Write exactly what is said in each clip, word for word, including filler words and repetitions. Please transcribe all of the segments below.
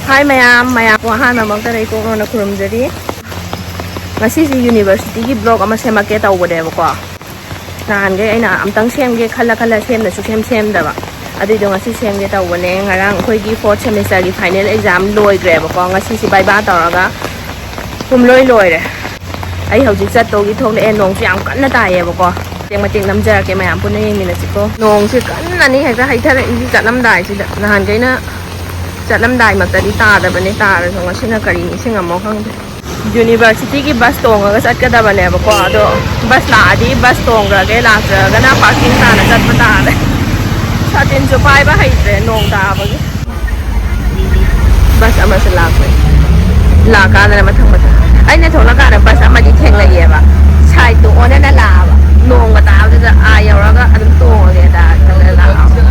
ꯍꯥꯏ ꯃꯌꯥꯝ, ꯃꯌꯥꯝꯕꯨ ꯑꯍꯥꯟꯕꯃꯛꯇꯗ ꯏꯀꯣꯛꯅꯣꯅ ꯈꯨꯔꯨꯝꯖꯔꯤ꯫ ꯉꯁꯤꯁꯤ universityꯒꯤ vlog ꯑꯃ ꯁꯦꯝꯃꯛꯀꯦ ꯇꯧꯕꯅꯦꯕꯀꯣ꯫ ꯅꯍꯥꯟꯈꯩ ꯑꯩꯅ ꯑꯝꯇꯪ ꯁꯦꯝꯒꯦ ꯈꯜꯂ ꯈꯜꯂ ꯁꯦꯝꯅ ꯁꯨꯛꯁꯦꯝ ꯁꯦꯝꯗꯕ꯫ ꯑꯗꯨꯏꯗꯣ ꯉꯁꯤ ꯁꯦꯝꯒꯦ ꯇꯧꯕꯅꯦ꯫ ꯉꯔꯥꯡ ꯑꯩꯈꯣꯏꯒꯤ fourth semesterꯒꯤ final exam ꯂꯣꯏꯈ꯭ꯔꯦꯕꯀꯣ꯫ ꯉꯁꯤꯁꯤ viva ꯇꯧꯔꯒ ꯄꯨꯝꯂꯣꯏ ꯂꯣꯏꯔꯦ꯫ ꯑꯩ ꯍꯧꯖꯤꯛ ꯆꯠꯇꯧꯒꯤ ꯊꯣꯛꯂꯛꯑꯦ꯫ ꯅꯣꯡꯁꯨ ꯌꯥꯝ ꯀꯟꯅ ꯇꯥꯏꯌꯦꯕꯀꯣ꯫ ꯃꯇꯦꯛ ꯃꯇꯦꯛ ꯅꯝꯖꯔꯛꯀꯦ, ꯃꯌꯥꯝ ꯄꯨꯟꯅ ꯌꯦꯡꯃꯤꯟꯅꯁꯤꯀꯣ꯫ ꯅꯣꯡꯁꯦ ꯀꯟꯅꯅꯤ ꯍꯦꯛꯇ ꯍꯩꯊꯔꯛꯏꯁꯤ ꯆꯠꯂꯝꯗꯥꯏꯁꯤꯗ꯫ ꯅꯍꯥꯟꯈꯩꯅ ꯆꯠꯂꯝꯗꯥꯏꯃꯛꯇꯗꯤ ꯇꯥꯗꯕꯅꯦ, ꯇꯥꯔꯁꯨ ꯉꯁꯤꯅ ꯀꯔꯤ ꯅꯤꯡꯁꯤꯡꯉꯝꯃꯣ ꯈꯪꯗꯦ꯫ universityꯒꯤ bus ꯇꯣꯡꯉꯒ ꯆꯠꯀꯗꯕꯅꯦꯕꯀꯣ꯫ ꯑꯗꯣ bus ꯂꯥꯛꯑꯗꯤ bus ꯇꯣꯡꯈ꯭ꯔꯒꯦ, ꯂꯥꯛꯇ꯭ꯔꯒꯅ parking ꯇꯥꯅ ꯆꯠꯄ ꯇꯥꯔꯦ꯫ ꯁꯥꯇꯤꯟꯁꯨ ꯄꯥꯏꯕ ꯍꯩꯇ꯭ꯔꯦ ꯅꯣꯡ ꯇꯥꯕꯒꯤ꯫ Bus ꯑꯃꯁꯨ ꯂꯥꯛꯄꯅꯤ꯫ ꯂꯥꯛꯀꯥꯟꯗꯅ ꯃꯊꯪ ꯃꯊꯪ꯫ ꯑꯩꯅ ꯊꯣꯛꯂꯛꯀꯥꯟꯗ bus ꯑꯃꯗꯤ ꯊꯦꯡꯅꯩꯌꯦꯕ꯫ Sideꯇꯣ ꯑꯣꯟꯅꯅ ꯂꯥꯛꯑꯕ꯫ ꯅꯣꯡꯒ ꯇꯥꯕꯗꯨꯗ ꯑꯥ ꯌꯧꯔꯒ ꯑꯗꯨꯝ ꯇꯣꯡꯉꯒꯦꯗ ꯈꯜꯂ ꯂꯥꯛꯑꯕ꯫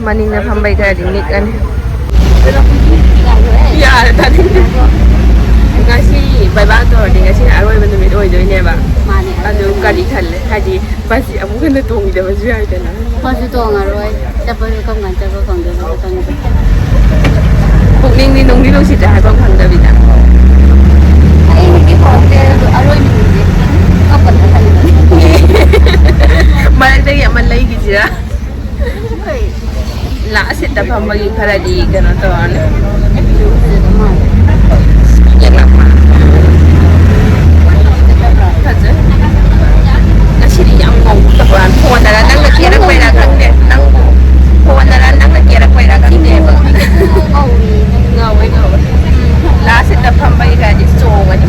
ꯃꯅꯤꯡꯗ ꯐꯝꯕꯩ ꯈꯔꯗꯤ ꯅꯤꯛꯑꯅꯤ꯫ ꯌꯥꯔꯦ, ꯇꯥꯅꯤꯡꯗꯦ꯫ ꯉꯁꯤ viva ꯇꯧꯔꯗꯤ ꯉꯁꯤꯅ ꯑꯔꯣꯏꯕ ꯅꯨꯃꯤꯠ ꯑꯣꯏꯗꯣꯏꯅꯦꯕ꯫ ꯃꯥꯅꯦ꯫ ꯑꯗꯨ ꯀꯔꯤ ꯈꯜꯂꯦ? ꯍꯥꯏꯗꯤ busꯁꯤ ꯑꯃꯨꯛ ꯍꯟꯅ ꯇꯣꯡꯈꯤꯗꯕꯁꯨ ꯌꯥꯏꯗꯅ꯫ ꯕꯁꯁꯨ ꯇꯣꯡꯉꯔꯣꯏ꯫ ꯆꯠꯄꯁꯨ ꯀꯔꯝ ꯀꯥꯟꯗ ꯆꯠꯄ ꯐꯪꯗꯣꯏꯅꯣ ꯈꯪꯗꯦ꯫ ꯄꯨꯛꯅꯤꯡꯗꯤ ꯅꯨꯡꯗꯤ ꯅꯨꯡꯁꯤꯗ꯭ꯔꯥ ꯍꯥꯏꯐꯝ ꯈꯪꯗꯕꯤꯗ꯫ ꯑꯩ ꯍꯧꯖꯤꯛ ꯍꯧꯔꯛꯇꯦ, ꯑꯗꯣ ꯑꯔꯣꯏꯕꯤꯗꯨꯗꯤ ꯀꯞꯄꯗ ꯈꯜꯂꯤꯕꯅꯤ꯫ ꯃꯔꯛꯇꯒꯤ ꯑꯃ ꯂꯩꯈꯤꯁꯤꯔꯥ? ꯍꯣꯏ꯫ Last seatꯇ ꯐꯝꯕꯒꯤ ꯈꯔꯗꯤ ꯀꯩꯅꯣ ꯇꯧꯔꯅꯤ꯫ ꯐꯖꯗꯧ ꯃꯥꯜꯂꯦ꯫ ꯌꯦꯡꯉꯛꯄ꯫ ꯐꯖꯩ꯫ ꯉꯁꯤꯗꯤ ꯌꯥꯝ ꯉꯧꯕ꯫ Phoneꯅꯔ ꯅꯪꯅ ꯀꯦꯔꯛꯄꯩꯔꯥ ꯈꯪꯗꯦ꯫ ꯅꯪꯕꯨ phoneꯅꯔ ꯅꯪꯅ ꯀꯦꯔꯛꯄꯩꯔꯥ ꯈꯪꯗꯦꯕ꯫ ꯉꯧꯋꯦ꯫ ꯉꯧꯋꯦ, ꯉꯧꯋꯦ꯫ Last seatꯇ ꯐꯝꯕꯒꯤ ꯈꯔꯗꯤ ꯆꯣꯡꯉꯅꯤ꯫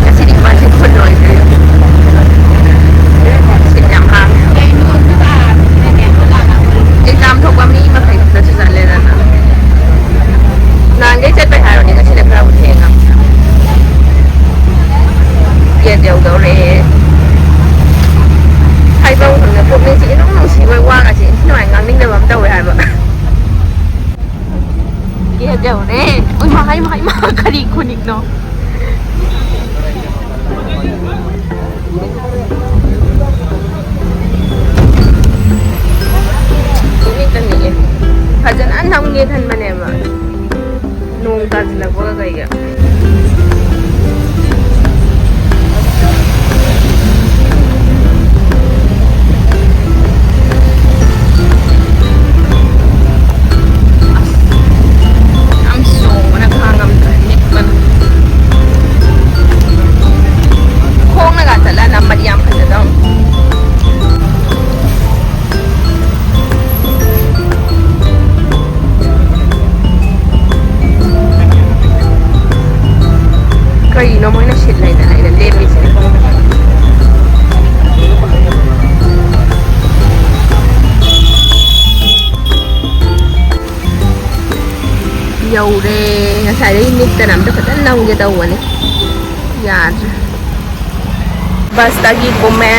ꯉꯁꯤꯗꯤ ꯃꯥꯁꯦ ꯐꯨꯜ ꯑꯣꯏꯈ꯭ꯔꯦ꯫ ꯁꯤꯠ ꯌꯥꯝ ꯍꯥꯡꯉꯦ꯫ Exam ꯊꯣꯛꯄ ꯃꯤ ꯃꯈꯩ ꯈꯛꯇꯁꯨ ꯆꯠꯂꯦꯗꯅ꯫ ꯅꯍꯥꯟꯈꯩ ꯆꯠꯄꯩ ꯍꯥꯏꯔꯨꯔꯗꯤ ꯉꯁꯤꯅ ꯈꯔꯕꯨ ꯊꯦꯡꯉꯝꯅꯤ꯫ Gate ꯌꯧꯗꯧꯔꯦ꯫ ꯍꯥꯏꯐꯝ ꯈꯪꯗꯦ, ꯄꯨꯛꯅꯤꯡꯁꯤ ꯏꯅꯨꯡ ꯅꯨꯡꯁꯤꯕꯣꯏ, ꯋꯥꯒꯁꯦ ꯏꯟꯊꯤ ꯅꯨꯡꯉꯥꯏ ꯉꯥꯡꯅꯤꯡ ꯀꯦ ꯈꯟꯕꯅꯦꯕ, ꯅꯣꯡ ꯇꯥꯁꯤꯜꯂꯛꯄꯒ ꯀꯩꯒ꯫ ꯌꯥꯝ ꯆꯣꯡꯕꯅ ꯈꯥꯡꯉꯝꯗ꯭ꯔꯦ, ꯅꯤꯛꯄꯅ꯫ ꯈꯣꯡꯅꯒ ꯆꯠꯂ ꯅꯝꯃꯗꯤ ꯌꯥꯝ ꯐꯖꯗꯧꯅꯤ꯫ ꯀꯩꯅꯣ ꯃꯣꯏꯅ ꯁꯤꯠ ꯂꯩꯅ ꯂꯩꯅ ꯂꯦꯞꯄꯤꯁꯦ? ꯌꯧꯔꯦ꯫ ꯉꯁꯥꯏꯗꯒꯤ ꯅꯤꯛꯇꯅ ꯑꯝꯇ ꯐꯖꯅ ꯅꯝꯒꯦ ꯇꯧꯕꯅꯦ, ꯌꯥꯗ꯭ꯔꯦ꯫ ꯕꯁꯇꯒꯤ ꯀꯨꯝꯃꯦ꯫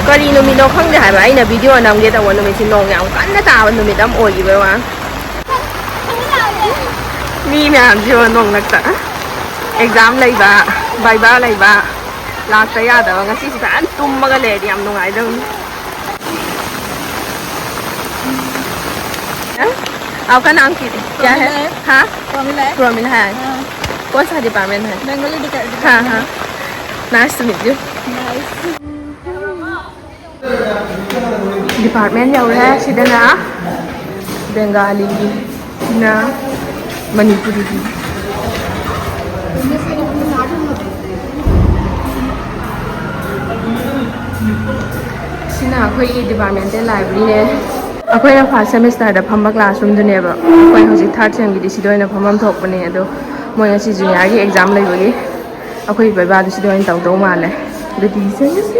ꯀꯔꯤ ꯅꯨꯃꯤꯠꯅꯣ ꯈꯪꯗꯦ ꯍꯥꯏꯕ, ꯑꯩꯅ ꯚꯤꯗꯤꯑꯣ ꯅꯝꯒꯦ ꯇꯧꯕ ꯅꯨꯃꯤꯠꯁꯤ ꯅꯣꯡ ꯌꯥꯝ ꯀꯟꯅ ꯇꯥꯕ ꯅꯨꯃꯤꯠ ꯑꯃ ꯑꯣꯏꯈꯤꯕꯩ ꯋꯥꯅꯤ꯫ ꯃꯤ ꯃꯌꯥꯝꯁꯤ ꯌꯦꯡꯉꯣ, ꯅꯣꯡꯂꯛꯇ ꯑꯦꯛꯖꯥꯝ ꯂꯩꯕ, ꯚꯥꯏꯚꯥ ꯂꯩꯕ, ꯂꯥꯛꯇ ꯌꯥꯗꯕ꯫ ꯉꯁꯤꯁꯤ ꯐꯖꯅ ꯇꯨꯝꯃꯒ ꯂꯩꯔꯗꯤ ꯌꯥꯝ ꯅꯨꯡꯉꯥꯏꯗꯧꯅꯤ꯫ आपका नाम क्या है? क्या है? प्रमिला है। हाँ? प्रमिला है। प्रमिला है। हाँ। कौन सा डिपार्टमेंट है? बंगाली डिका-, हाँ, डिपार्टमेंट हाँ। है। Nice to meet you. Nice। Department ꯌꯧꯔꯦ꯫ ꯁꯤꯗꯅ ꯕꯦꯡꯒꯥꯂꯤꯒꯤ, ꯁꯤꯅ ꯃꯅꯤꯄꯨꯔꯤꯒꯤ꯫ ꯁꯤꯅ ꯑꯩꯈꯣꯏꯒꯤ ꯗꯤꯄꯥꯔꯠꯃꯦꯟꯇꯦꯜ ꯂꯥꯏꯕ꯭ꯔꯦꯔꯤꯅꯦ꯫ ꯑꯩꯈꯣꯏꯅ ꯐꯥꯔꯁ ꯁꯦꯃꯤꯁꯇꯔꯗ ꯐꯝꯕ ꯀ꯭ꯂꯥꯁꯔꯨꯝꯗꯨꯅꯦꯕ꯫ ꯑꯩꯈꯣꯏ ꯍꯧꯖꯤꯛ ꯊꯥꯔꯠ ꯁꯦꯝꯒꯤꯗꯤ ꯁꯤꯗ ꯑꯣꯏꯅ ꯐꯝꯐꯝ ꯊꯣꯛꯄꯅꯦ꯫ ꯑꯗꯣ ꯃꯣꯏ ꯉꯁꯤ ꯖꯨꯅꯤꯌꯔꯒꯤ ꯑꯦꯛꯖꯥꯝ ꯂꯩꯕꯒꯤ ꯑꯩꯈꯣꯏ ꯕꯩꯕꯥꯗꯨ ꯁꯤꯗ ꯑꯣꯏꯅ ꯇꯧꯗꯧ ꯃꯥꯜꯂꯦ꯫ ꯑꯗꯨꯗꯤ ꯆꯠꯂꯁꯤ꯫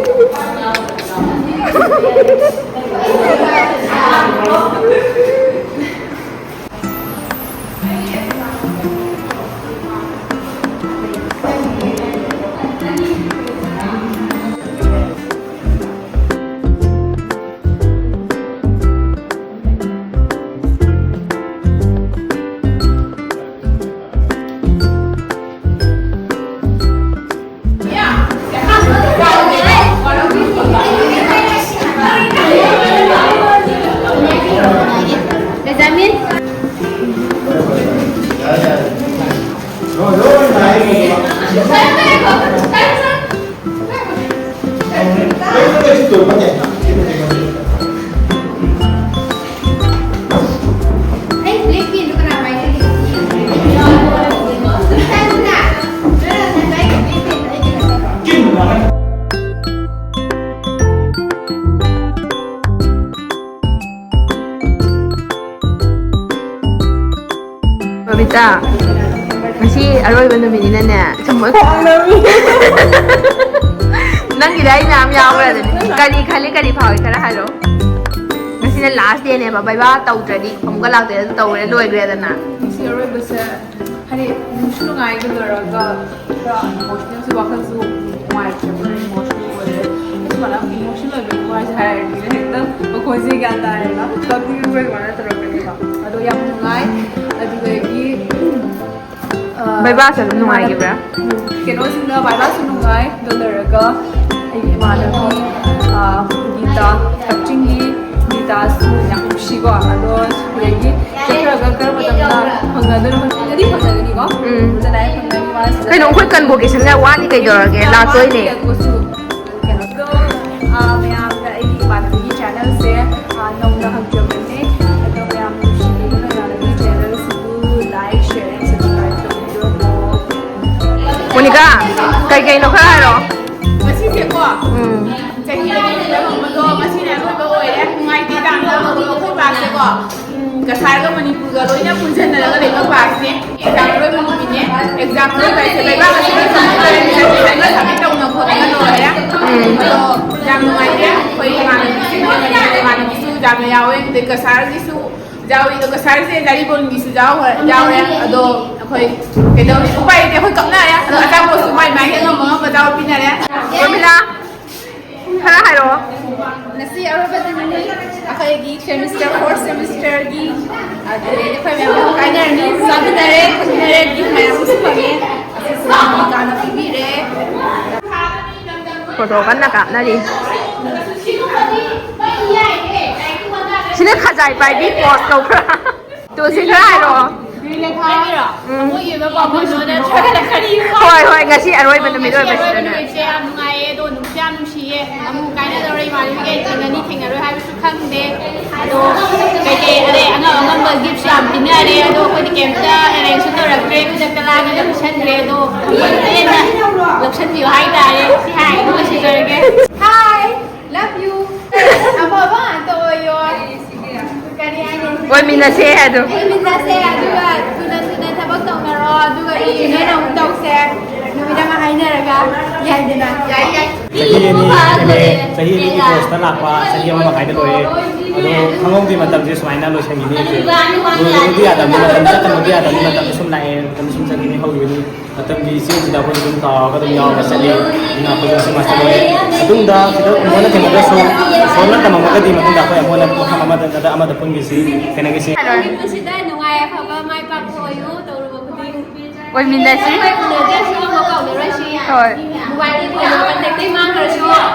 ꯇꯥ, ꯉꯁꯤ ꯑꯔꯣꯏꯕ ꯅꯨꯃꯤꯠꯅꯤꯅꯅꯦ, ꯁꯨꯝ ꯂꯣꯏ ꯈꯣꯡꯅꯕꯤ꯫ ꯅꯪꯒꯤꯗ ꯑꯩ ꯃꯌꯥꯝ ꯌꯥꯎꯈ꯭ꯔꯦ ꯑꯗꯨꯅꯤ꯫ ꯀꯔꯤ ꯈꯜꯂꯤ, ꯀꯔꯤ ꯐꯥꯎꯏ, ꯈꯔ ꯍꯥꯏꯔꯛꯑꯣ꯫ ꯉꯁꯤꯅ ꯂꯥꯁ ꯗꯦꯅꯦꯕ, ꯕꯩꯕꯥ ꯇꯧꯗ꯭ꯔꯗꯤ ꯑꯃꯨꯛꯀ ꯂꯥꯛꯇꯣꯏ, ꯑꯗꯨ ꯇꯧꯔꯦ, ꯂꯣꯏꯈ꯭ꯔꯦꯗꯅ꯫ ꯉꯁꯤ ꯑꯔꯣꯏꯕꯁꯦ, ꯍꯥꯏꯗꯤ, ꯅꯨꯡꯁꯨ ꯅꯨꯡꯉꯥꯏꯒꯗꯧꯔꯒ ꯈꯔ ꯏꯃꯣꯁꯅꯦꯜꯁꯨ, ꯋꯥꯈꯜꯁꯨ ꯅꯨꯡꯉꯥꯏꯇ꯭ꯔꯦ, ꯏꯃꯣꯁꯅꯦꯜ ꯑꯣꯏꯔꯦ꯫ ꯑꯩꯁꯨ ꯃꯥꯅ ꯏꯃꯣꯁꯅꯦꯜ ꯑꯣꯏꯕ ꯅꯨꯡꯉꯥꯏꯁꯦ ꯍꯥꯏꯔꯗꯤ ꯍꯦꯛꯇ ꯃꯈꯣꯟꯁꯦ ꯒ꯭ꯌꯥꯟ ꯇꯥꯔꯦꯅ, ꯀꯞꯅꯤꯡꯕ ꯑꯗꯨꯃꯥꯏꯅ ꯇꯧꯔꯛꯀꯅꯦꯕ꯫ ꯑꯗꯣ ꯌꯥꯝ ꯅꯨꯡꯉꯥꯏ꯫ ꯑꯗꯨꯗꯒꯤ, ꯑ, ꯕꯩꯕꯥꯁꯨ ꯑꯗꯨꯝ ꯅꯨꯡꯉꯥꯏꯈꯤꯕ꯭ꯔꯥ? ꯎꯝ, ꯀꯩꯅꯣꯁꯤꯡꯅ ꯕꯩꯕꯥꯁꯨ ꯅꯨꯡꯉꯥꯏ꯫ ꯑꯗꯨ ꯂꯣꯏꯔꯒ ꯑꯩꯒꯤ ꯏꯃꯥꯟꯅꯕꯤ, ꯑ, ꯒꯤꯇꯥ, ꯀꯛꯆꯤꯡꯒꯤ ꯒꯤꯇꯥꯁꯨ ꯌꯥꯝ ꯅꯨꯡꯁꯤꯀꯣ꯫ ꯑꯗꯣ ꯁꯤꯗꯒꯤ ꯆꯠꯈ꯭ꯔꯒ ꯀꯔꯝꯕ ꯃꯇꯝꯗ ꯐꯪꯅꯗꯣꯏꯅꯣ? ꯐꯪꯅꯗꯤ ꯐꯪꯅꯒꯅꯤꯀꯣ? ꯎꯝ꯫ ꯑꯗꯨꯅ ꯑꯩ ꯐꯪꯅꯒꯅꯤ, ꯃꯥꯁꯨ ꯀꯩꯅꯣ, ꯑꯩꯈꯣꯏ ꯀꯟꯚꯣꯀꯦꯁꯟꯒ ꯋꯥꯠꯂꯤ, ꯀꯩꯗꯧꯔꯒꯦ? ꯂꯥꯛꯇꯣꯏꯅꯦ꯫ ꯀꯩꯅꯣꯗꯣ, ꯑ, ꯃꯌꯥꯝꯅ ꯑꯩꯒꯤ ꯏꯃꯥꯟꯅꯕꯤꯒꯤ ꯆꯦꯅꯦꯜꯁꯦ, ꯑ, ꯅꯧꯅ ꯍꯧꯖꯕꯅꯦ꯫ ꯑꯗꯣ ꯃꯌꯥꯝ ꯅꯨꯡꯁꯤꯕꯤꯗꯨꯅ ꯏꯃꯥꯟꯅꯕꯤꯒꯤ ꯆꯦꯅꯦꯜꯁꯤꯕꯨ like, share and subscribe ꯇꯧꯕꯤꯔꯝꯃꯣ꯫ ꯃꯣꯅꯤꯀꯥ, ꯀꯩꯀꯩꯅꯣ ꯈꯔ ꯍꯥꯏꯔꯛꯑꯣ꯫ ꯉꯁꯤꯁꯦꯀꯣ, ꯎꯝ꯫ ꯆꯍꯤ ꯑꯅꯤ ꯂꯩꯔꯝꯕꯗꯣ ꯉꯁꯤꯅ ꯑꯔꯣꯏꯕ ꯑꯣꯏꯔꯦ꯫ ꯅꯨꯡꯉꯥꯏꯇꯦ ꯌꯥꯝꯅ꯫ ꯑꯗꯣ ꯑꯩꯈꯣꯏ ꯀ꯭ꯂꯥꯁꯁꯦꯀꯣ, ꯎꯝ, ꯀꯁꯥꯔꯒ ꯃꯅꯤꯄꯨꯔꯒ ꯂꯣꯏꯅ ꯄꯨꯟꯁꯤꯟꯅꯔꯒ ꯂꯩꯕ ꯀ꯭ꯂꯥꯁꯅꯦ꯫ ꯑꯦꯛꯖꯥꯝ ꯂꯣꯏꯕ ꯅꯨꯃꯤꯠꯅꯦ꯫ ꯑꯦꯛꯖꯥꯝ ꯂꯣꯏꯕ ꯍꯥꯏꯁꯦ ꯂꯩꯕꯥꯛ ꯑꯁꯤꯗ ꯁꯕꯃꯤꯠ ꯇꯧꯔꯦ, ꯃꯤꯁꯟꯁꯤꯗ ꯁꯕꯃꯤꯠ ꯇꯧꯅ ꯈꯣꯠꯇꯅ ꯂꯣꯏꯔꯦ꯫ ꯎꯝ꯫ ꯑꯗꯣ ꯌꯥꯝ ꯅꯨꯡꯉꯥꯏꯇꯦ꯫ ꯑꯩꯈꯣꯏ ꯏꯃꯥꯟꯅꯕꯤꯁꯤꯡ, ꯏꯃꯥꯟꯅꯕꯤꯁꯨ ꯌꯥꯝꯅ ꯌꯥꯎꯋꯦ꯫ ꯑꯗꯩ ꯀꯁꯥꯔꯒꯤꯁꯨ ꯌꯥꯎꯋꯤ꯫ ꯑꯗꯣ ꯀꯁꯥꯔꯁꯦ ꯖꯥꯔꯤꯕꯣꯟꯒꯤꯁꯨ ꯌꯥꯎ-, ꯌꯥꯎꯔꯦ꯫ ꯑꯗꯣ ꯑꯩꯈꯣꯏ ꯀꯩꯗꯧꯅꯤ? ꯎꯄꯥꯏ ꯂꯩꯇꯦ꯫ ꯑꯩꯈꯣꯏ ꯀꯞꯅꯔꯦ꯫ ꯑꯗꯣ ꯑꯆꯥꯄꯣꯠꯁꯨ ꯃꯥꯏ ꯃꯥꯏꯒꯤ ꯑꯉꯝ ꯑꯉꯝꯕ ꯑꯆꯥꯄꯣꯠ ꯄꯤꯅꯔꯦ꯫ ꯔꯣꯃꯤꯂꯥ, ꯈꯔ ꯍꯥꯏꯔꯛꯑꯣ꯫ ꯉꯁꯤ ꯑꯔꯣꯏꯕ ꯅꯨꯃꯤꯠꯅꯤ꯫ ꯑꯩꯈꯣꯏꯒꯤ ꯁꯦꯃꯤꯁꯇꯔ, ꯐꯣꯔꯠ ꯁꯦꯃꯤꯁꯇꯔꯒꯤ, ꯑꯗꯨꯗꯒꯤ ꯑꯩꯈꯣꯏ ꯃꯌꯥꯝ ꯑꯃꯨꯛ ꯀꯥꯏꯅꯔꯅꯤ, ꯆꯥꯃꯤꯟꯅꯔꯦ, ꯊꯛꯃꯤꯟꯅꯔꯦ, ꯒꯤꯐ ꯃꯌꯥꯝ ꯑꯃꯁꯨ ꯐꯪꯉꯦ꯫ ꯑꯁꯤꯁꯨ ꯃꯣꯅꯤꯀꯥꯅ ꯄꯤꯕꯤꯔꯦ꯫ ꯐꯣꯇꯣ ꯀꯟꯅ ꯀꯥꯞꯅꯔꯤ꯫ ꯁꯤꯅ ꯈꯖꯥꯏ ꯄꯥꯏꯕꯤ ꯄꯣꯁ ꯇꯧꯈ꯭ꯔꯥ? ꯇꯨ, ꯁꯤ ꯈꯔ ꯍꯥꯏꯔꯛꯑꯣ꯫ ꯔꯤꯂꯦꯈꯥꯒꯤꯔꯣ? ꯎꯝ꯫ ꯑꯃꯣꯏꯒꯤ ꯑꯣꯏꯕ ꯄꯥꯎꯈꯨꯝꯗꯣ ꯅꯠꯇ꯭ꯔꯒꯅ ꯀꯔꯤ? ꯍꯣꯏ, ꯍꯣꯏ, ꯉꯁꯤ ꯑꯔꯣꯏꯕ ꯅꯨꯃꯤꯠ ꯉꯁꯤ ꯑꯔꯣꯏꯕ ꯑꯣꯏꯕꯁꯤꯗꯅꯦ꯫ ꯅꯨꯃꯤꯠꯁꯦ ꯌꯥꯝ ꯅꯨꯡꯉꯥꯏꯌꯦ, ꯑꯗꯣ ꯅꯨꯡꯁꯨ ꯌꯥꯝ ꯅꯨꯡꯁꯤꯌꯦ꯫ ꯑꯃꯨꯛ ꯀꯥꯏꯅꯗꯧꯔꯦ, ꯏꯃꯥꯟꯅꯕꯤꯈꯩ ꯊꯦꯡꯅꯅꯤ ꯊꯦꯡꯅꯔꯣꯏ ꯍꯥꯏꯕꯁꯨ ꯈꯪꯗꯦ꯫ ꯑꯗꯣ ꯀꯩꯀꯩ ꯑꯗꯩ ꯑꯉꯝ ꯑꯉꯝꯕ ꯒꯤꯐꯁꯨ ꯌꯥꯝ ꯄꯤꯅꯔꯦ꯫ ꯑꯗꯣ ꯑꯩꯈꯣꯏꯗꯤ ꯀꯩꯝꯇ ꯑꯦꯔꯦꯟꯖꯁꯨ ꯇꯧꯔꯛꯇ꯭ꯔꯦ, ꯈꯨꯗꯛꯇ ꯂꯥꯡꯉꯒ ꯄꯤꯁꯟꯈ꯭ꯔꯦ꯫ ꯑꯗꯣ ꯄꯦꯟꯅ ꯂꯧꯁꯟꯕꯤꯌꯨ ꯍꯥꯏꯇꯥꯔꯦ꯫ ꯁꯤ ꯍꯥꯏꯔꯒ ꯂꯣꯏꯁꯤꯟꯖꯔꯒꯦ꯫ Hi! Love you. ꯑꯐꯕ ꯉꯥꯛꯇ ꯑꯣꯏꯌꯣ꯫ ꯀꯔꯤ ꯍꯥꯏꯅꯤ? ꯑꯣꯏꯃꯤꯟꯅꯁꯦ ꯍꯥꯏꯗꯣ꯫ ꯑꯣꯏꯃꯤꯟꯅꯁꯦ, ꯑꯗꯨꯒ ꯊꯨꯅ ꯊꯨꯅ ꯑꯗꯨꯒ reunion ꯑꯃꯨꯛ ꯇꯧꯁꯦ, ꯅꯨꯃꯤꯠ ꯑꯃ ꯍꯥꯏꯅꯔꯒ, ꯌꯥꯏꯗꯅ? ꯌꯥꯏ, ꯌꯥꯏ꯫ ꯆꯍꯤ ꯑꯅꯤ ꯍꯦꯜꯂꯦ, ꯆꯍꯤ ꯑꯅꯤꯒꯤ courseꯇ ꯂꯥꯛꯄ, ꯆꯍꯤ ꯑꯃ ꯃꯈꯥꯏꯗ ꯂꯣꯏꯔꯦ꯫ ꯑꯗꯣ ꯈꯪꯍꯧꯗꯦ ꯃꯇꯝꯁꯦ ꯁꯨꯃꯥꯏꯅ ꯂꯣꯏꯁꯤꯟꯈꯤꯅꯤ ꯍꯥꯏꯁꯦ꯫ ꯂꯣꯏꯕꯗꯤ ꯌꯥꯗꯕꯅꯤ, ꯃꯇꯝ ꯆꯠꯇꯕꯗꯤ ꯌꯥꯗꯕꯅꯤ, ꯃꯇꯝ ꯁꯨꯝ ꯂꯥꯛꯑꯦ, ꯃꯇꯝ ꯁꯨꯝ ꯆꯠꯈꯤꯅꯤ, ꯍꯧꯈꯤꯕꯅꯤ꯫ ꯃꯇꯝꯒꯤ ꯏꯆꯦꯜꯁꯤꯗ ꯑꯩꯈꯣꯏꯁꯨ ꯑꯗꯨꯝ ꯇꯥꯎꯔꯒ ꯑꯗꯨꯝ ꯌꯥꯎꯔꯒ ꯆꯠꯂꯤ꯫ ꯑꯗꯨꯅ ꯑꯩꯈꯣꯏꯁꯨ ꯉꯁꯤ ꯃꯥꯁꯇꯔ ꯂꯣꯏꯔꯦ꯫ ꯃꯇꯨꯡꯗ ꯁꯤꯗ ꯑꯃꯨꯛ ꯍꯟꯅ ꯊꯦꯡꯅꯗ꯭ꯔꯁꯨ, ꯏꯁꯣꯔꯅ ꯇꯝꯃꯝꯃꯒꯗꯤ ꯃꯇꯨꯡꯗ ꯑꯩꯈꯣꯏ ꯑꯃꯨꯛ ꯍꯟꯅ ꯃꯐꯝ ꯑꯃꯗ ꯅꯠꯇ꯭ꯔꯒ ꯑꯃꯗ ꯄꯨꯟꯈꯤꯁꯤ, ꯊꯦꯡꯅꯈꯤꯁꯤ꯫ ꯄꯨꯟꯁꯤꯗ ꯅꯨꯡꯉꯥꯏ ꯌꯥꯏꯐꯕ ꯃꯥꯏ ꯄꯥꯛꯄ ꯑꯣꯏꯌꯨ, ꯇꯧꯔꯨꯕ ꯈꯨꯗꯤꯡ꯫ ꯑꯣꯏꯃꯤꯟꯅꯁꯤ꯫ ꯑꯩꯈꯣꯏ ꯎꯅꯗ꯭ꯔꯁꯨ ꯑꯃ ꯀꯥꯎꯅꯔꯣꯏꯁꯤ꯫ ꯍꯣꯏ꯫ Mobileꯗꯤ ꯄꯨꯔꯦ, contactꯗꯤ ꯃꯥꯡꯈ꯭ꯔꯁꯨ,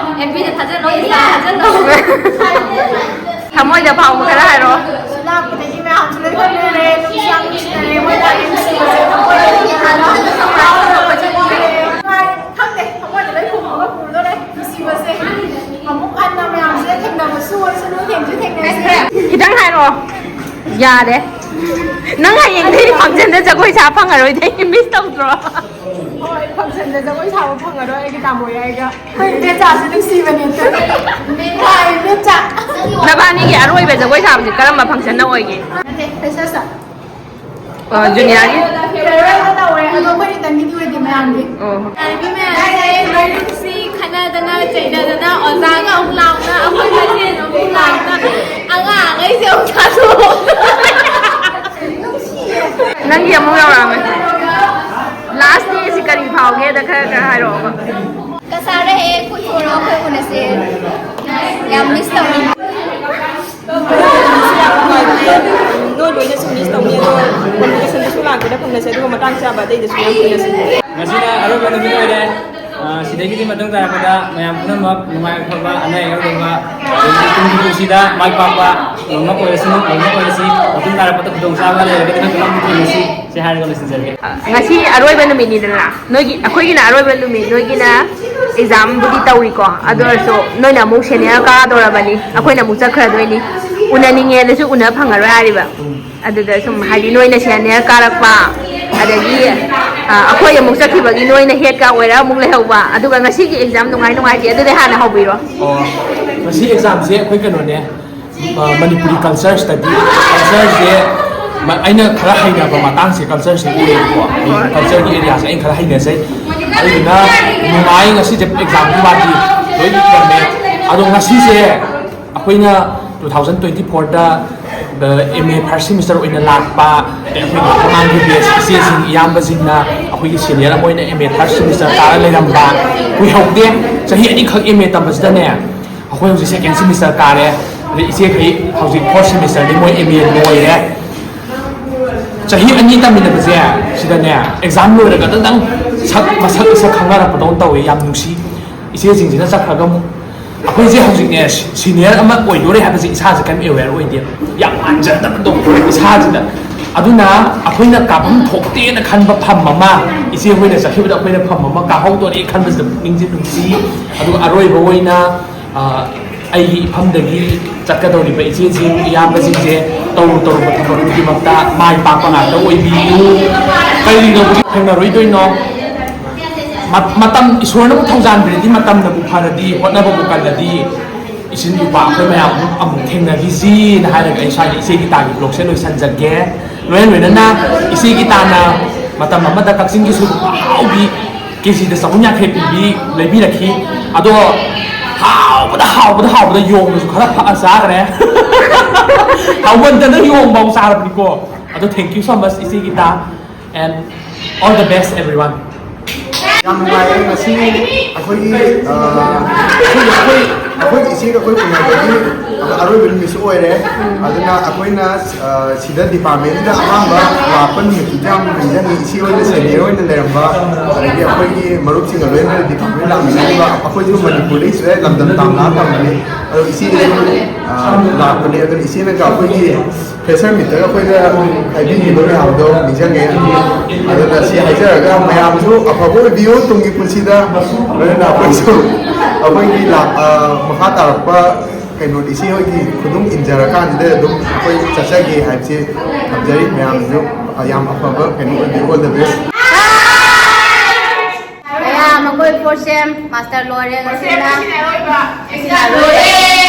FBꯗ ꯊꯥꯖꯜꯂꯣ, Insta ꯊꯥꯖꯜꯂꯣ꯫ ꯊꯃꯣꯏꯗ ꯐꯥꯎꯕ ꯈꯔ ꯍꯥꯏꯔꯣ꯫ ꯂꯥꯛꯄꯗꯒꯤ ꯃꯌꯥꯝꯁꯨ ꯂꯣꯏ ꯈꯪꯅꯔꯦ, ꯅꯨꯡꯁꯨ ꯌꯥꯝ ꯅꯨꯡꯁꯤꯅꯔꯦ, ꯃꯣꯏ ꯂꯥꯛꯑꯦ, ꯅꯨꯡꯁꯤꯕꯁꯦ ꯊꯃꯣꯏꯗ ꯂꯣꯏ ꯐꯨꯝꯃꯒ ꯄꯨꯔꯗꯣꯔꯦ꯫ ꯅꯨꯡꯁꯤꯕꯁꯦ ꯑꯃꯨꯛ ꯍꯟꯅ ꯃꯌꯥꯝꯁꯤꯗ ꯊꯦꯡꯅꯕꯁꯨ ꯑꯣꯏꯁꯅꯨ, ꯊꯦꯡꯁꯨ ꯊꯦꯡꯅꯁꯤ꯫ ꯈꯤꯇꯪ ꯍꯥꯏꯔꯛꯑꯣ꯫ ꯌꯥꯔꯦ꯫ ꯅꯪ ꯍꯌꯦꯡꯗꯩꯗꯤ functionꯗ ꯖꯒꯣꯏ ꯁꯥ ꯐꯪꯉꯔꯣꯏꯗꯩ miss ꯇꯧꯗ꯭ꯔꯣ? ꯍꯣꯏ, functionꯗ ꯖꯒꯣꯏ ꯁꯥꯕ ꯐꯪꯉꯔꯣꯏ ꯑꯩꯒꯤ ꯇꯥꯃꯣ ꯌꯥꯏꯒ꯫ ꯍꯣꯏ, ꯏꯕꯦꯆꯥꯁꯦ ꯅꯨꯡꯁꯤꯕꯅꯦ꯫ ꯍꯣꯏ, ꯏꯕꯦꯆꯥ꯫ ꯅꯕꯥꯅꯤꯒꯤ ꯑꯔꯣꯏꯕ ꯖꯒꯣꯏ ꯁꯥꯕꯁꯦ ꯀꯔꯝꯕ functionꯅ ꯑꯣꯏꯒꯦ? ꯅꯠꯇꯦ, freshers꯫ ꯑ, juniorꯒꯤ? Farewellꯗ ꯇꯧꯋꯦ, ꯑꯗꯣ ꯑꯩꯈꯣꯏ ꯔꯤꯇꯟꯒꯤꯗꯤ ꯑꯣꯏꯗꯦ ꯃꯌꯥꯝꯒꯤ꯫ ꯑꯣ꯫ ꯏꯃꯥꯟꯅꯕꯤ ꯃꯌꯥꯝꯁꯦ ꯂꯣꯏꯅ ꯅꯨꯡꯁꯤ, ꯈꯠꯅꯗꯅ, ꯆꯩꯅꯗꯅ, ꯑꯣꯖꯥꯒ ꯑꯃꯨꯛ ꯂꯥꯎꯅ, ꯑꯩꯈꯣꯏ ꯃꯁꯦꯟ ꯑꯃꯨꯛ ꯂꯥꯎꯅ, ꯑꯉꯥꯡꯈꯩꯁꯦ ꯑꯃꯨꯛ ꯊꯥꯗꯣꯛꯑꯣ꯫ ꯅꯪꯒꯤ ꯑꯃꯨꯛ ꯌꯧꯔꯛꯑꯝꯃꯦ꯫ Last dayꯁꯤ ꯀꯔꯤ ꯐꯥꯎꯒꯦꯗ ꯈꯔ ꯈꯔ ꯍꯥꯏꯔꯛꯑꯣꯕ꯫ ꯀꯁꯥꯔ ꯍꯦꯛ ꯀꯣꯏꯊꯣꯔꯛꯑꯣ, ꯑꯩꯈꯣꯏ ꯎꯅꯁꯦ꯫ ꯌꯥꯝ miss ꯇꯧꯔꯦ꯫ ꯅꯣꯏ ꯂꯣꯏꯅꯁꯨ miss ꯇꯧꯅꯤ, ꯑꯗꯣ convocationꯗꯁꯨ ꯂꯥꯛꯀꯦꯔꯥ ꯐꯪꯅꯁꯦ, ꯑꯗꯨꯒ ꯃꯇꯥꯡ ꯆꯥꯕ ꯑꯇꯩꯗꯁꯨ ꯌꯥꯝ ꯐꯪꯅꯁꯦ꯫ ꯉꯁꯤꯅ ꯑꯔꯣꯏꯕ ꯅꯨꯃꯤꯠ ꯑꯣꯏꯔꯦ꯫ ꯑ, ꯁꯤꯗꯒꯤꯗꯤ ꯃꯇꯨꯡ ꯇꯥꯔꯛꯄꯗ ꯃꯌꯥꯝ ꯄꯨꯝꯅꯃꯛ ꯅꯨꯡꯉꯥꯏ ꯑꯐꯕ, ꯑꯅꯥ ꯑꯌꯦꯛ ꯌꯥꯎꯗꯕ, ꯑꯗꯒꯤ ꯇꯨꯡꯒꯤ ꯄꯨꯟꯁꯤꯗ ꯃꯥꯏ ꯄꯥꯛꯄ ꯂꯣꯏꯅꯃꯛ ꯑꯣꯏꯔꯁꯅꯨ, ꯂꯣꯏꯅꯃꯛ ꯑꯣꯏꯔꯁꯤ꯫ ꯃꯇꯨꯡ ꯇꯥꯔꯛꯄꯗ ꯈꯨꯗꯣꯡꯆꯥꯕ ꯂꯩꯔꯒꯗꯤ ꯅꯪ ꯄꯨꯂꯞ ꯊꯦꯡꯅꯁꯤ꯫ ꯁꯤ ꯍꯥꯏꯔꯒ ꯂꯣꯏꯁꯤꯟꯖꯔꯒꯦ꯫ ꯉꯁꯤ ꯑꯔꯣꯏꯕ ꯅꯨꯃꯤꯠꯅꯤꯗꯅ, ꯅꯣꯏꯒꯤ, ꯑꯩꯈꯣꯏꯒꯤꯅ ꯑꯔꯣꯏꯕ ꯅꯨꯃꯤꯠ, ꯅꯣꯏꯒꯤꯅ examꯕꯨꯗꯤ ꯇꯧꯔꯤꯀꯣ, ꯑꯗꯨ ꯑꯣꯏꯔꯁꯨ ꯅꯣꯏꯅ ꯑꯃꯨꯛ senior ꯀꯥꯗꯧꯔꯕꯅꯤ, ꯑꯩꯈꯣꯏꯅ ꯑꯃꯨꯛ ꯆꯠꯈ꯭ꯔꯗꯣꯏꯅꯤ꯫ ꯎꯅꯅꯤꯡꯉꯦꯅꯁꯨ ꯎꯅ ꯐꯪꯉꯔꯣꯏ ꯍꯥꯏꯔꯤꯕ꯫ ꯑꯗꯨꯗ ꯁꯨꯝ ꯍꯥꯏꯗꯤ ꯅꯣꯏꯅ senior ꯀꯥꯔꯛꯄ, ꯑꯗꯒꯤ, ꯑ, ꯑꯩꯈꯣꯏ ꯑꯃꯨꯛ ꯆꯠꯈꯤꯕꯒꯤ ꯅꯣꯏꯅ headꯀ ꯑꯣꯏꯔ ꯑꯃꯨꯛ ꯂꯩꯍꯧꯕ, ꯑꯗꯨꯒ ꯉꯁꯤꯒꯤ exam ꯅꯨꯡꯉꯥꯏ ꯅꯨꯡꯉꯥꯏꯇꯦ ꯑꯗꯨꯗꯤ ꯍꯥꯟꯅ ꯍꯧꯕꯤꯔꯣ꯫ ꯑꯣ, ꯉꯁꯤ examꯁꯦ ꯑꯩꯈꯣꯏ ꯀꯩꯅꯣꯅꯦ, ꯑ, ꯃꯅꯤꯄꯨꯔꯤ culture study, cultureꯁꯦ ꯃ-, ꯑꯩꯅ ꯈꯔ ꯍꯩꯅꯕ ꯃꯇꯥꯡꯁꯦ ꯀꯜꯆꯔꯁꯦ ꯑꯣꯏꯌꯦꯕꯀꯣ꯫ ꯀꯜꯆꯔꯒꯤ ꯑꯦꯔꯤꯌꯥꯁꯦ ꯑꯩꯅ ꯈꯔ ꯍꯩꯅꯖꯩ꯫ ꯑꯗꯨꯗꯨꯅ ꯅꯨꯡꯉꯥꯏ꯫ ꯉꯁꯤꯁꯦ ꯑꯦꯛꯖꯥꯝꯒꯤ ꯋꯥꯗꯤ ꯂꯣꯏ ꯏꯔꯝꯃꯦ꯫ ꯑꯗꯣ ꯉꯁꯤꯁꯦ ꯑꯩꯈꯣꯏꯅ two thousand twenty fourꯗ ꯑꯦꯝ ꯑꯦ first semester ꯑꯣꯏꯅ ꯂꯥꯛꯄ, ꯑꯗꯩ ꯑꯩꯈꯣꯏꯒꯤ ꯃꯃꯥꯡꯒꯤ ꯕꯦꯁ ꯏꯆꯦꯁꯤꯡ, ꯏꯌꯥꯝꯕꯁꯤꯡꯅ ꯑꯩꯈꯣꯏꯒꯤ ꯁꯦꯅꯤꯌꯔ ꯑꯃ ꯑꯣꯏꯅ M A first semester car ꯂꯩꯔꯝꯕ ꯀꯨꯏꯍꯧꯗꯦ꯫ ꯆꯍꯤ ꯑꯅꯤꯈꯛ ꯑꯦꯝ ꯑꯦ ꯇꯝꯕꯁꯤꯗꯅꯦ, ꯑꯩꯈꯣꯏ ꯍꯧꯖꯤꯛ second semester ꯀꯥꯔꯦ꯫ ꯑꯗꯩ ꯏꯆꯦꯈꯩ ꯍꯧꯖꯤꯛ fourth semesterꯅꯤ, ꯃꯣꯏ ꯑꯦꯝ ꯑꯦ ꯂꯣꯏꯔꯦ꯫ ꯆꯍꯤ ꯑꯅꯤ ꯇꯝꯃꯤꯟꯅꯕꯁꯦ, ꯁꯤꯗꯅꯦ, ꯑꯦꯛꯖꯥꯝ ꯂꯣꯏꯔꯒ ꯑꯗꯨꯗꯪ ꯁꯛ, ꯃꯁꯛ ꯃꯁꯛ ꯈꯪꯅꯔꯛꯄꯗꯧꯅ ꯇꯧꯋꯦ꯫ ꯌꯥꯝ ꯅꯨꯡꯁꯤ꯫ ꯏꯆꯦꯁꯤꯡꯁꯤꯅ ꯆꯠꯈ꯭ꯔꯒ ꯑꯃꯨꯛ ꯑꯩꯈꯣꯏꯁꯦ ꯍꯧꯖꯤꯛꯅꯦ, ꯁꯤ-, ꯁꯤꯅꯤꯌꯔ ꯑꯃ ꯑꯣꯏꯗꯣꯔꯦ ꯍꯥꯏꯕꯁꯦ ꯏꯁꯥꯁꯦ ꯀꯔꯤꯝ ꯑꯦꯋꯦꯌꯔ ꯑꯣꯏꯗꯦ꯫ ꯌꯥꯝ ꯃꯥꯟꯖꯗꯕꯗꯣ ꯏꯁꯥꯁꯤꯗ꯫ ꯑꯗꯨꯅ ꯑꯩꯈꯣꯏꯅ ꯀꯥꯐꯝ ꯊꯣꯛꯇꯦꯅ ꯈꯟꯕ ꯐꯝ ꯑꯃ, ꯏꯆꯦ ꯍꯣꯏꯅ ꯆꯠꯈꯤꯕꯗ ꯑꯩꯈꯣꯏꯅ ꯐꯝ ꯑꯃ ꯀꯥꯍꯧꯗꯣꯔꯦ ꯈꯟꯕꯁꯤꯗ ꯄꯨꯛꯅꯤꯡꯁꯦ ꯅꯨꯡꯁꯤ꯫ ꯑꯗꯨꯒ ꯑꯔꯣꯏꯕ ꯑꯣꯏꯅ, ꯑ, ꯑꯩꯒꯤ ꯏꯐꯝꯗꯒꯤ ꯆꯠꯀꯗꯧꯔꯤꯕ ꯏꯆꯦꯁꯤꯡ, ꯏꯌꯥꯝꯕꯁꯤꯡꯁꯦ ꯇꯧꯔꯨ ꯇꯧꯔꯨꯕ ꯊꯕꯛ ꯈꯨꯗꯤꯡꯃꯛꯇ ꯃꯥꯏ ꯄꯥꯛꯄ ꯉꯥꯛꯇ ꯑꯣꯏꯕꯤꯌꯨ꯫ ꯀꯔꯤꯅꯣ ꯊꯦꯡꯅꯔꯣꯏꯗꯣꯏꯅꯣ? ꯃ-, ꯃꯇꯝ, ꯏꯁꯣꯔꯅꯕꯨ ꯊꯧꯖꯥꯟꯕꯤꯔꯗꯤ, ꯃꯇꯝꯅꯕꯨ ꯐꯔꯗꯤ, ꯍꯣꯠꯅꯕꯕꯨ ꯀꯜꯂꯗꯤ, ꯏꯆꯤꯟ ꯏꯄꯥ ꯑꯩꯈꯣꯏ ꯃꯌꯥꯝ ꯑꯃꯨꯛ, ꯑꯃꯨꯛ ꯊꯦꯡꯅꯈꯤꯁꯤꯅ ꯍꯥꯏꯔꯒ ꯑꯩ ꯁ꯭ꯋꯥꯏꯗ ꯏꯆꯦ ꯒꯤꯇꯥꯒꯤ ꯕ꯭ꯂꯣꯛꯁꯦ ꯂꯣꯏꯁꯤꯟꯖꯒꯦ꯫ ꯂꯣꯏꯅ ꯂꯣꯏꯅꯅ ꯏꯆꯦ ꯒꯤꯇꯥꯅ ꯃꯇꯝ ꯑꯃꯗ ꯀꯛꯆꯤꯡꯒꯤ ꯁꯣꯏꯕꯨꯝ ꯑꯍꯥꯎꯕꯤ ꯀꯦꯖꯤꯗ ꯆꯍꯨꯝ ꯌꯥꯡꯈꯩ ꯄꯤꯕꯤ ꯂꯩꯕꯤꯔꯛꯈꯤ꯫ ꯑꯗꯣ ꯍꯥꯎꯕꯗ, ꯍꯥꯎꯕꯗ, ꯍꯥꯎꯕꯗ ꯌꯣꯡꯗꯁꯨ ꯈꯔ ꯐꯛꯑ ꯆꯥꯈ꯭ꯔꯦ꯫ ꯍꯥꯎꯃꯟꯗꯅ ꯌꯣꯡꯐꯥꯎ ꯆꯥꯔꯕꯅꯤꯀꯣ꯫ ꯑꯗꯣ thank you so much, ꯏꯆꯦ guitar, and all the best, everyone. ꯌꯥꯝ ꯅꯨꯡꯉꯥꯏꯌꯦ ꯉꯁꯤ ꯑꯩꯈꯣꯏꯒꯤ, ꯑ, ꯑꯩꯈꯣꯏ, ꯑꯩꯈꯣꯏ, ꯑꯩꯈꯣꯏ ꯏꯆꯦꯒ ꯑꯩꯈꯣꯏ ꯎꯅꯕꯒꯤ ꯑꯔꯣꯏꯕ ꯅꯨꯃꯤꯠꯁꯨ ꯑꯣꯏꯔꯦ꯫ ꯑꯗꯨꯅ ꯑꯩꯈꯣꯏꯅ, ꯑ, ꯁꯤꯗ departmentꯁꯤꯗ ꯑꯍꯥꯟꯕ ꯂꯥꯛꯄ ꯅꯨꯃꯤꯠꯇꯨꯗꯤ ꯌꯥꯝ ꯅꯤꯡꯁꯤꯡꯉꯤ꯫ ꯏꯆꯦ ꯍꯣꯏꯅ senior ꯑꯣꯏꯅ ꯂꯩꯔꯝꯕ, ꯑꯗꯒꯤ ꯑꯩꯈꯣꯏꯒꯤ ꯃꯔꯨꯞꯁꯤꯡꯒ ꯂꯣꯏꯅꯅ department ꯂꯥꯛꯃꯤꯟꯅꯔꯤꯕ, ꯑꯩꯈꯣꯏꯁꯨ ꯃꯅꯤꯄꯨꯔꯗꯒꯤ ꯁꯤꯗ ꯂꯝꯗꯝ ꯇꯥꯝꯅ ꯇꯝꯕꯅꯤ꯫ ꯑꯗꯣ ꯏꯆꯦꯁꯨ, ꯑ, ꯂꯥꯛꯄꯅꯦ꯫ ꯑꯗꯨꯅ ꯏꯆꯦꯅꯒ ꯑꯩꯈꯣꯏꯒꯤ fresher meetꯇꯒ ꯑꯩꯈꯣꯏꯗ ꯍꯥꯏꯕꯤꯈꯤꯕ ꯃꯌꯥꯝꯗꯣ ꯅꯤꯡꯁꯤꯡꯉꯦ꯫ ꯑꯗꯨꯅ ꯁꯤ ꯍꯥꯏꯖꯔꯒ ꯃꯌꯥꯝꯁꯨ ꯑꯐꯕ ꯑꯣꯏꯕꯤꯌꯨ ꯇꯨꯡꯒꯤ ꯄꯨꯟꯁꯤꯗ꯫ ꯑꯗꯨꯅ ꯑꯩꯈꯣꯏꯁꯨ ꯑꯩꯈꯣꯏꯒꯤ ꯂꯥꯛ-, ꯑ, ꯃꯈꯥ ꯇꯥꯔꯛꯄ ꯀꯩꯅꯣ ꯏꯆꯦ ꯍꯣꯏꯒꯤ ꯈꯨꯗꯨꯝ ꯏꯟꯖꯔꯀꯥꯟꯁꯤꯗ ꯑꯗꯨꯝ ꯑꯩꯈꯣꯏ ꯆꯠꯆꯒꯦ ꯍꯥꯏꯕꯁꯤ ꯊꯝꯖꯔꯤ꯫ ꯃꯌꯥꯝꯁꯨ ꯌꯥꯝ ꯑꯐꯕ ꯀꯩꯅꯣ ꯑꯣꯏꯕꯤꯌꯨ꯫ All the best. ꯃꯌꯥꯝ ꯑꯩꯈꯣꯏ fourth sem master ꯂꯣꯏꯔꯦ ꯉꯁꯤꯅ꯫ ꯂꯣꯏꯔꯦ꯫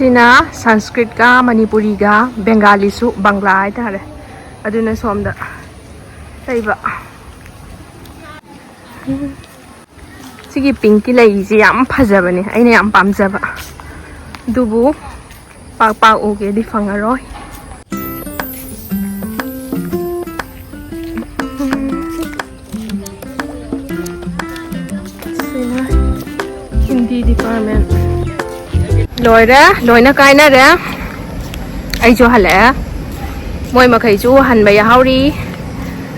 ꯁꯤꯅ ꯁꯪꯁꯀ꯭ꯔꯤꯠꯀ ꯃꯅꯤꯄꯨꯔꯤꯒ ꯕꯦꯡꯒꯥꯂꯤꯁꯨ, ꯕꯪꯒ꯭ꯂꯥ ꯍꯥꯏꯇꯥꯔꯦ꯫ ꯑꯗꯨꯅ ꯁꯣꯝꯗ ꯂꯩꯕ꯫ ꯁꯤꯒꯤ ꯄꯤꯡꯀꯤ ꯂꯩꯁꯦ ꯌꯥꯝ ꯐꯖꯕꯅꯦ, ꯑꯩꯅ ꯌꯥꯝ ꯄꯥꯝꯖꯕ꯫ ꯑꯗꯨꯕꯨ ꯄꯥꯛ ꯄꯥꯛ ꯎꯒꯦꯗꯤ ꯐꯪꯉꯔꯣꯏ꯫ ꯁꯤꯅ ꯍꯤꯟꯗꯤ ꯗꯤꯄꯥꯔꯠꯃꯦꯟ꯫ ꯂꯣꯏꯔꯦ, ꯂꯣꯏꯅ ꯀꯥꯏꯅꯔꯦ꯫ ꯑꯩꯁꯨ ꯍꯜꯂꯛꯑꯦ꯫ ꯃꯣꯏ ꯃꯈꯩꯁꯨ ꯍꯟꯕ ꯌꯥꯍꯧꯔꯤ,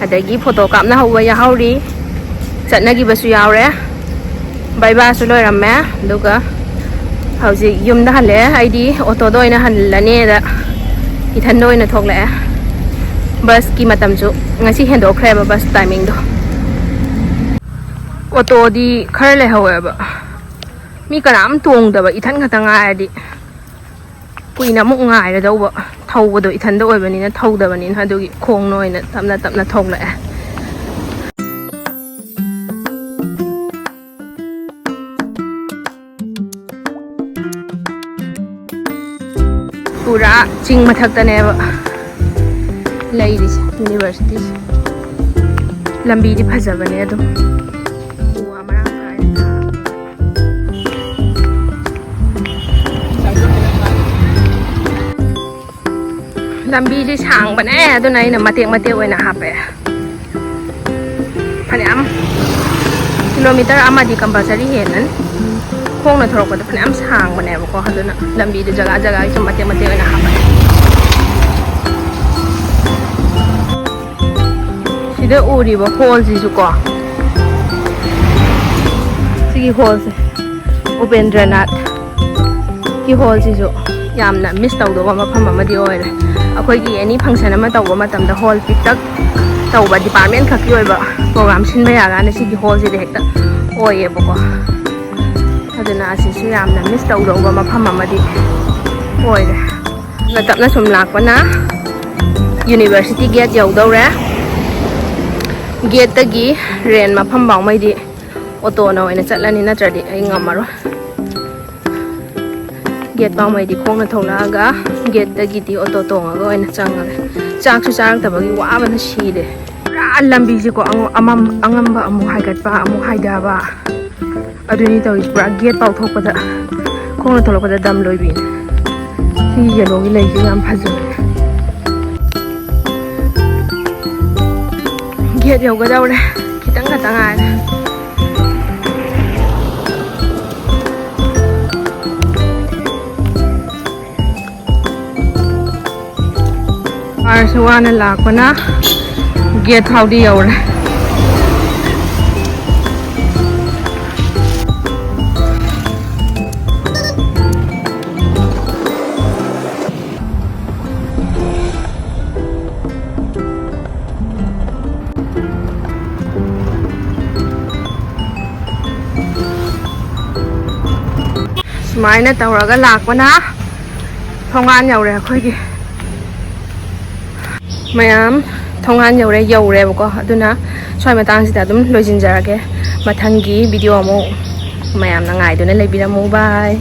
ꯑꯗꯒꯤ ꯐꯣꯇꯣ ꯀꯥꯞꯅꯍꯧꯕ ꯌꯥꯍꯧꯔꯤ, ꯆꯠꯅꯈꯤꯕꯁꯨ ꯌꯥꯎꯔꯦ꯫ ꯕꯥꯏꯕꯥꯁꯨ ꯂꯣꯏꯔꯝꯃꯦ꯫ ꯑꯗꯨꯒ ꯍꯧꯖꯤꯛ ꯌꯨꯝꯗ ꯍꯜꯂꯛꯑꯦ꯫ ꯑꯩꯗꯤ ꯑꯣꯇꯣꯗ ꯑꯣꯏꯅ ꯍꯜꯂꯅꯦꯗ ꯏꯊꯟꯗ ꯑꯣꯏꯅ ꯊꯣꯛꯂꯛꯑꯦ꯫ ꯕꯁꯀꯤ ꯃꯇꯝꯁꯨ ꯉꯁꯤ ꯍꯦꯟꯗꯣꯛꯈ꯭ꯔꯦꯕ, ꯕꯁ ꯇꯥꯏꯃꯤꯡꯗꯣ꯫ ꯑꯣꯇꯣꯗꯤ ꯈꯔ ꯂꯩꯍꯧꯋꯦꯕ, ꯃꯤ ꯀꯅꯥꯝ ꯇꯣꯡꯗꯕ, ꯏꯊꯟ ꯈꯛꯇ ꯉꯥꯏꯔꯗꯤ ꯀꯨꯏꯅ ꯑꯃꯨꯛ ꯉꯥꯏꯔꯗꯧꯕ꯫ ꯊꯧꯕꯗꯣ ꯏꯊꯟꯗ ꯑꯣꯏꯕꯅꯤꯅ, ꯊꯧꯗꯕꯅꯤꯅ, ꯑꯗꯨꯒꯤ ꯈꯣꯡꯅ ꯑꯣꯏꯅ ꯇꯞꯅ ꯇꯞꯅ ꯊꯧꯂꯛꯑꯦ꯫ ꯄꯨꯔꯥ ꯆꯤꯡ ꯃꯊꯛꯇꯅꯦꯕ ꯂꯩꯔꯤꯁꯦ ꯌꯨꯅꯤꯚꯔꯁꯤꯇꯤꯁꯦ꯫ ꯂꯝꯕꯤꯗꯤ ꯐꯖꯕꯅꯦ ꯑꯗꯨꯝ꯫ ꯎ ꯋꯥ ꯃꯔꯥꯡ ꯀꯥꯏꯅ ꯊꯥꯕ꯫ ꯂꯝꯕꯤꯁꯦ ꯁꯥꯡꯕꯅꯦ, ꯑꯗꯨꯅ ꯑꯩꯅ ꯃꯇꯦꯛ ꯃꯇꯦꯛ ꯑꯣꯏꯅ ꯍꯥꯞꯄꯛꯑꯦ꯫ ꯐꯅꯌꯥꯝ ꯀꯤꯂꯣꯃꯤꯇꯔ ꯑꯃꯗꯤ ꯀꯝꯄꯜꯁꯔꯤ ꯍꯦꯟꯅꯅꯤ꯫ ꯈꯣꯡꯅ ꯊꯧꯔꯛꯄꯗ ꯐꯅꯌꯥꯝ ꯁꯥꯡꯕꯅꯦꯕꯀꯣ, ꯑꯗꯨꯅ ꯂꯝꯕꯤꯗꯨ ꯖꯒꯥ ꯖꯒꯥꯒꯤ ꯁꯨꯝ ꯃꯇꯦꯛ ꯃꯇꯦꯛ ꯑꯣꯏꯅ ꯍꯥꯞꯄꯛꯑꯦ꯫ ꯁꯤꯗ ꯎꯔꯤꯕ ꯍꯣꯜꯁꯤꯁꯨ ꯀꯣ, ꯁꯤꯒꯤ ꯍꯣꯜꯁꯦ ꯎꯄꯦꯟꯗ꯭ꯔꯅꯥꯊ ꯀꯤ ꯍꯣꯜꯁꯤꯁꯨ ꯌꯥꯝꯅ ꯃꯤꯁ ꯇꯧꯗꯧꯕ ꯃꯐꯝ ꯑꯃꯗꯤ ꯑꯣꯏꯔꯦ꯫ ꯑꯩꯈꯣꯏꯒꯤ ꯑꯦꯅꯤ ꯐꯪꯁꯟ ꯑꯃ ꯇꯧꯕ ꯃꯇꯝꯗ ꯍꯣꯜ ꯄꯤꯛꯇꯛ ꯇꯧꯕ, ꯗꯤꯄꯥꯔꯠꯃꯦꯟ ꯈꯛꯀꯤ ꯑꯣꯏꯕ ꯄ꯭ꯔꯣꯒ꯭ꯔꯥꯝ ꯁꯤꯟꯕ ꯌꯥꯔꯀꯥꯟꯗ ꯁꯤꯒꯤ ꯍꯣꯜꯁꯤꯗ ꯍꯦꯛꯇ ꯑꯣꯏꯌꯦꯕꯀꯣ꯫ ꯑꯗꯨꯅ ꯑꯁꯤꯁꯨ ꯌꯥꯝꯅ ꯃꯤꯁ ꯇꯧꯗꯧꯕ ꯃꯐꯝ ꯑꯃꯗꯤ ꯑꯣꯏꯔꯦ꯫ ꯇꯞꯅ ꯇꯞꯅ ꯁꯨꯝ ꯂꯥꯛꯄꯅ ꯌꯨꯅꯤꯚꯔꯁꯤꯇꯤ ꯒꯦꯠ ꯌꯧꯗꯧꯔꯦ꯫ ꯒꯦꯠꯇꯒꯤ ꯔꯦꯟ ꯃꯐꯝ ꯐꯥꯎꯉꯩꯗꯤ ꯑꯣꯇꯣꯅ ꯑꯣꯏꯅ ꯆꯠꯂꯅꯤ, ꯅꯠꯇ꯭ꯔꯗꯤ ꯑꯩ ꯉꯝꯃꯔꯣꯏ꯫ ꯒꯦꯠ ꯐꯥꯎꯃꯩꯗꯤ ꯈꯣꯡꯅ ꯊꯣꯛꯂꯛꯑꯒ ꯒꯦꯠꯇꯒꯤꯗꯤ ꯑꯣꯇꯣ ꯇꯣꯡꯉꯒ ꯑꯣꯏꯅ ꯆꯪꯉꯒꯦ꯫ ꯆꯥꯛꯁꯨ ꯆꯥꯔꯛꯇꯕꯒꯤ ꯋꯥꯕꯅ ꯁꯤꯔꯦ꯫ ꯄꯨꯔꯥ ꯂꯝꯕꯤꯁꯦꯀꯣ, ꯑꯉꯝ-, ꯑꯃꯝ-, ꯑꯉꯝꯕ ꯑꯃꯨꯛ ꯍꯥꯏꯒꯠꯄ, ꯑꯃꯨꯛ ꯍꯥꯏꯊꯕ, ꯑꯗꯨꯅꯤ ꯇꯧꯔꯤꯁꯦ꯫ ꯄꯨꯔꯥ ꯒꯦꯠ ꯐꯥꯎ ꯊꯣꯛꯄꯗ, ꯈꯣꯡꯅ ꯊꯣꯛꯂꯛꯄꯗ ꯗꯝ ꯂꯣꯏꯕꯤꯅꯦ꯫ ꯁꯤ ꯌꯦꯂꯣꯒꯤ ꯂꯩꯁꯦ ꯌꯥꯝ ꯐꯖꯩ꯫ ꯒꯦꯠ ꯌꯧꯒꯗꯧꯔꯦ, ꯈꯤꯇꯪ ꯈꯛꯇ ꯉꯥꯏꯔꯦ꯫ ꯀꯥꯔꯁꯨ ꯋꯥꯅ ꯂꯥꯛꯄꯅ ꯒꯦꯠ ꯐꯥꯎꯗꯤ ꯌꯧꯔꯦ꯫ ꯁꯨꯃꯥꯏꯅ ꯇꯧꯔꯒ ꯂꯥꯛꯄꯅ ꯊꯣꯡꯒꯥꯟ ꯌꯧꯔꯦ ꯑꯩꯈꯣꯏꯒꯤ꯫ ꯃꯌꯥꯝ, ꯊꯣꯡꯒꯥꯟ ꯌꯧꯔꯦ, ꯌꯧꯔꯦꯕꯀꯣ꯫ ꯑꯗꯨꯅ ꯁ꯭ꯋꯥꯏ ꯃꯇꯥꯡꯁꯤꯗ ꯑꯗꯨꯝ ꯂꯣꯏꯁꯤꯟꯖꯔꯒꯦ꯫ ꯃꯊꯪꯒꯤ ꯚꯤꯗꯤꯑꯣ ꯑꯃꯨꯛ ꯃꯌꯥꯝꯅ ꯉꯥꯏꯗꯨꯅ ꯂꯩꯕꯤꯔꯝꯃꯨ꯫ ꯕꯥꯏ꯫